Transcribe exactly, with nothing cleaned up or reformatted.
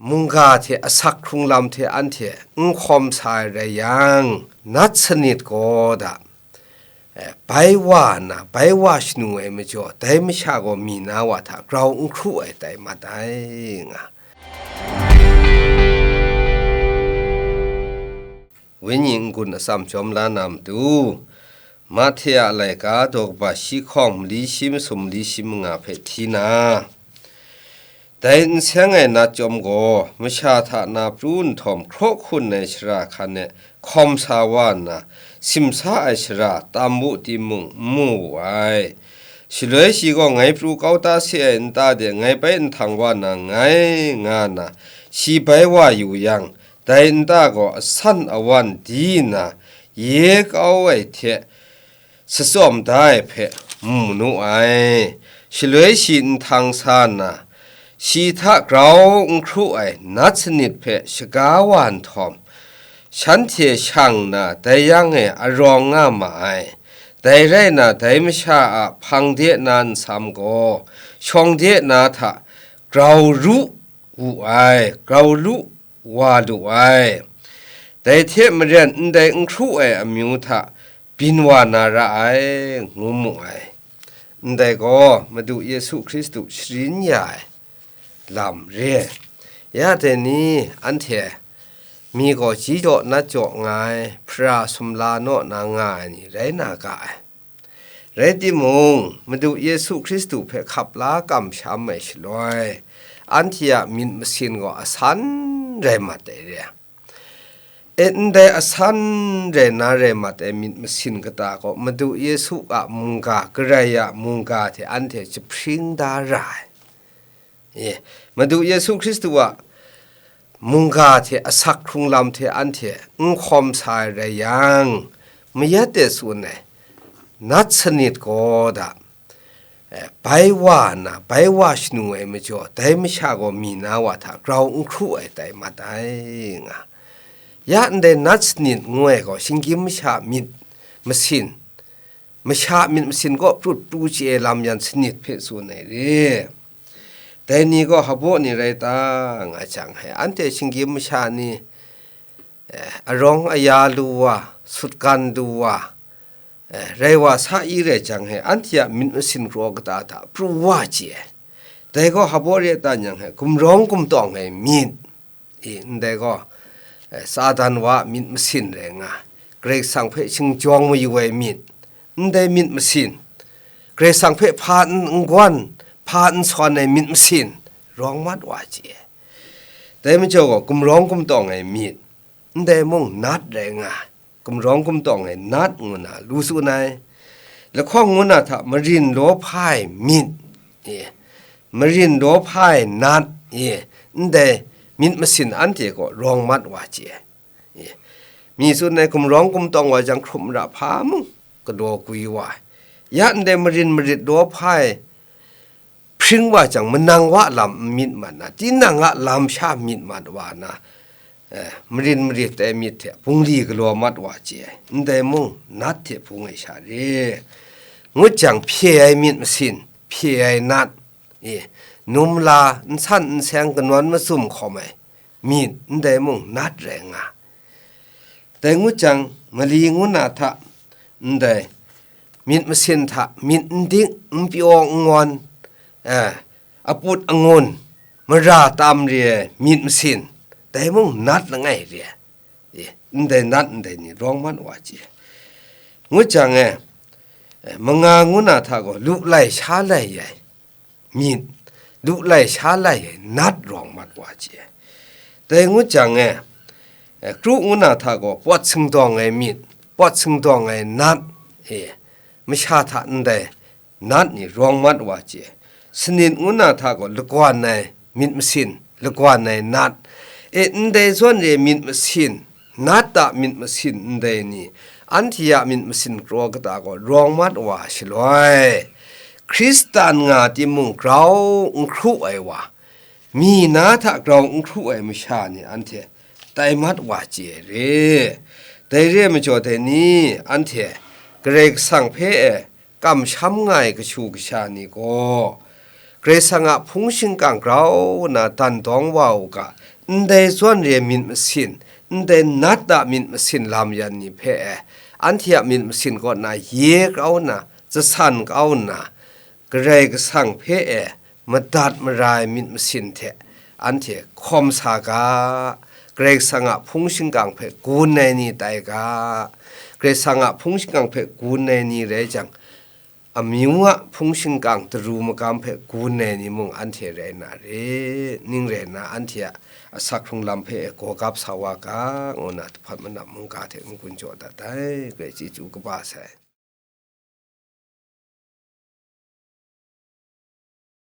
mungga hte asak hkrung lam hte anhte n hkawm sa ai rai yang, nat sanit gaw da, eh, bai wa nna, bai wa shanu ai majaw, dai masha gaw mi na wa hta grau n hkru ai tai mat ai, nga. Wenyi n-gun atsam jawm la na matu, Mahte a laika daw kaba shi hkawng mali shi masum mali shi manga hpe hti na, dai n seng ai nat chyawm gaw, masha hta na pru nhtawm hkraw hkun ai shara hkan e hkawm sa wa nna, simsa ai shara tam bu timung n mu wu ai. Shaloi shi gaw, "Ngai pru kau ta se ai nta de ngai bai nhtang wa na nngai," nga nna, shi bai wa yu yang, dai nta gaw asan awan di nna, ye kau ai hte shatsawm da ai hpe mu nu ai. Shaloi shi nhtang sa nna, shi hta grau n hkru ai nat sanit hpe shaga wa nhtawm, shanhte shang nna, dai yang e arawng nga ma ai. Dai rai nna, dai masha a hpang de na nsam gaw, shawng de na hta grau ru wu ai, grau lu wa lu ai. Dai hte maren ndai n hkru ai amyu hta byin wa na ra ai, ngu mu ai. Ndai gaw Madu Yesu Hkristu sharin ya ai lam re ai. Ya dai ni, anhte mi gaw ji jaw nat jaw nga ai, hpara sumla naw na nga ai ni rai na ga ai. Rai timung, Madu Yesu Hkristu hpe hkap la kamsham ai shaloi, anhte a myit masin gaw asan rai mat ai re. E, ndai asan rai na rai mat ai myit masin kata gaw, Madu Yesu a mungga, Karai a mungga hte anhte jahpring da ra ai. E, Madu Yesu Hkristu a mungga hte asak hkrung lam hte anhte n hkawm sa ai rai yang, mayat e tsun ai, nat sanit gaw da, eh, bai wa nna, bai wa shanu ai majaw, dai masha gaw mi na wa hta grau n hkru ai tai mat ai, nga. Ya ndai nat sanit ngu ai gaw, shinggyim masha myit masin, masha myit masin kaw prut pru chye ai lam yan sanit hpe tsun ai re. Dai ni gaw hpabaw ni rai ta, nga jang, hai anhte shinggyim masha ni, eh, arawng aya lu wa, sutgan lu wa, eh, rai wa sa i rai jang, hai anhte a myit masin kraw kata hta pru wa chye ai. Dai gaw hpabaw re ta nyang, hai gumrawng gumtawng ai myit, e, ndai gaw, eh, Satan wa a myit masin rai nga, Karai Kasang hpe shingjawng mayu ai myit, ndai myit masin, Karai Kasang hpe hpa n, n gawn, hpa n sawn ai myit masin, rawng mat wa chye ai. Dai majaw gaw, gumrawng gumtawng ai myit, ndai mung nat rai nga, gumrawng gumtawng ai nat ngu na lu tsun ai. Lahkawng ngu na hta marin law hpa ai myit, e, marin law hpa ai nat, e, ndai myit masin anhte gaw rawng mat wa chye ai. E, mi tsun ai, gumrawng gumtawng wa jang hkrum ra hpa mung galaw gwi wa ai. Ya ndai marin marit law hpa ai hpring wa jang, manang wa lam n myit mat na, tinang a lam sha myit mat wa na, eh, marin marit ai myit hte bungli galaw mat wa chye ai, ndai mung nat hte bung ai sha re. Ngut jang, hpye ai myit masin, hpye ai nat, e, num la, n san n seng, kanawn masum hkawm ai myit, ndai mung nat rai nga. Dai ngut jang, mali ngu na hta, ndai myit masin hta myit n dik, n pyaw n ngawn, eh, aput angun, mara tam re ai myit masin, dai mung nat langai re ai. E, ndai nat ndai ni rawng mat wa chye ai. Ngut jang e, eh, manga ngu na hta gaw lu lai sha lai ai myit, lu lai sha lai ai nat rawng mat wa chye ai. Dai ngut jang e, eh, kru ngu na hta gaw pawt singdawng ai myit, pawt singdawng ai nat, e, masha hta ndai nat ni rawng mat wa chye ai. Sanit ngu na hta gaw lagwan ai myit masin, lagwan ai nat, e, ndai zawn re ai myit masin, nat a myit masin ndai ni, anhte a myit masin kraw kata gaw rawng mat wa shaloi, Hkristan nga timung grau n hkru ai wa, mi na hta grau n hkru ai masha ni anhte tai mat wa chye ai re. Dai re ai majaw, dai ni anhte Karai Kasang hpe e kamsham nga ai kashu kasha ni gaw, Karai Kasang a hpung shingkang grau nna dan dawng wa u ga, ndai zawn re myit masin, ndai nat a myit masin lam yan ni hpe e, anhte a myit masin kaw na ye grau nna, jasan kau nna, Karai Kasang hpe e madat mara ai myit masin hte anhte hkawm sa ga, Karai Kasang a hpung shingkang hpe gun ai ni tai ga, Karai Kasang a hpung shingkang hpe gun ai ni rai jang, amyu a hpung shingkang daru magam hpe gun ai ni mung anhte rai na re, ning rai nna anhte a asak hkrung lam hpe e gawgap sa wa ga, ngu nna dahpawt manam mungga hte n-gun jaw dat ai, grai chyeju kaba sai.